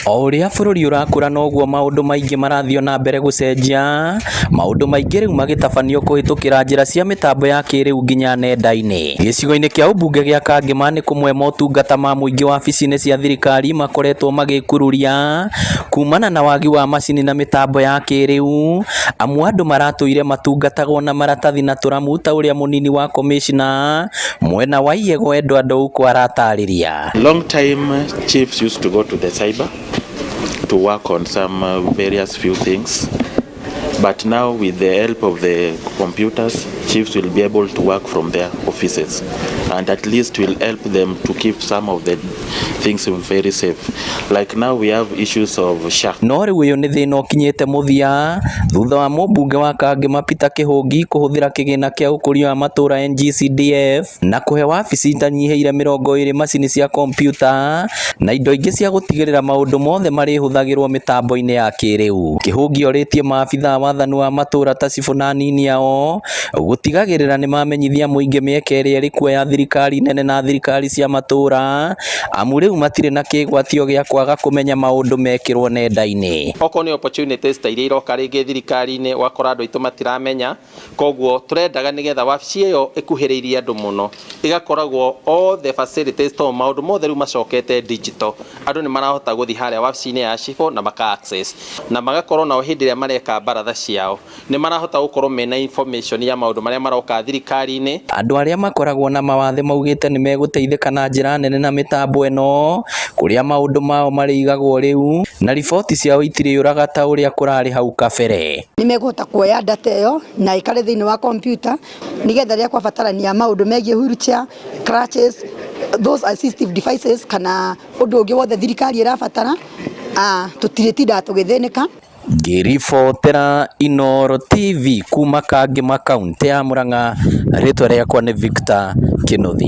O ũrĩa bũrũri ũrakũra noguo maũndũ maingĩ marathiĩ na mbere gũcenjia, maũndũ maingĩ rĩu magĩtabanio kũhĩtũkĩra njĩra cia mĩtambo ya kĩrĩu nginya nenda-inĩ. Gĩcigo-inĩ kĩa ũmbunge gĩa Kangema nĩ kũmwe motungata ma mũingĩ wabici-inĩ cia thirikari makoretwo magĩkururia kumana na wagi wa macini na mĩtambo ya kĩrĩu, amu andũ maratũire matungatagwo na maratathi na tũramu ta ũrĩa mũnini wa komĩcina mwena wa Iyego Edward Ouko aratarĩria. Long time chiefs used to go to the cyber to work on some various few things. But now with the help of the computers, chiefs will be able to work from their offices and at least will help them to keep some of the things very safe. Like now we have issues of SHA. No rĩu ũyũ nĩ thĩna ũkinyĩte mũthia thutha wa mũmbunge wa Kangema Peter Kĩhũngi kũhũthĩra kĩgĩna kĩa ũkũria wa matũra NGCDF na kũhe wabici itanyihĩire 20 macini cia kompiuta na indo ingĩ cia gũtigĩrĩra maũndũ mothe marĩhũthagĩrwo mĩtambo-inĩ ya kĩrĩu. Kĩhũngi orĩtie maabithaa wathani wa matũra ta cibũ na anini ao gũtigagĩrĩra nĩmamenyithia mũingĩ mĩeke ĩrĩa ĩrĩ kuo ya thirikari nene na thirikari cia matũra, amu rĩu matirĩ na kĩgwatio gĩa kwaga kũmenya maũndũ mekĩrwo nenda-inĩ. Okorwo nĩ opportunities ta iria iroka rĩngĩ thirikari-inĩ, ũgakora andũ aitũ matiramenya. Koguo tũrendaga nĩgetha wabici ĩyo ĩkuhĩrĩirie andũ mũno, ĩgakoragwo all the facilities, to maũndũ mothe rĩu macokete digital. Andũ nĩ marahota gũthiĩ harĩa wabici-inĩ ya cibũ na maka access na magakorwo nao hĩndĩ ĩrĩa mareka baratha ciao nĩ marahota gũkorwo mena information ya maũndũ marĩa maroka thirikari-inĩ. Andũ arĩa makoragwo na mawathe maugĩte nĩ megũteithĩka na njĩra nene na mĩtambo ĩno, kũrĩa maũndũ mao marĩigagwo rĩu na riboti ciao itirĩũraga ta ũrĩa kũrarĩ hau kabere. Nĩ mekũhota kuoya data ĩyo na ĩkare thĩinĩ wa kompiuta, nĩgetha rĩrĩa kwabatarania maũndũ megiĩ wheelchair, crutches, those assistive devices kana ũndũ ũngĩ wothe thirikari ĩrabatara, tũtirĩtindaga tũgĩthĩnĩka. Ngĩribotera Inooro TV kuma Kangema, kaũntĩ ya Murang'a, rĩtwa rĩakwa nĩ Victor Kĩnuthia.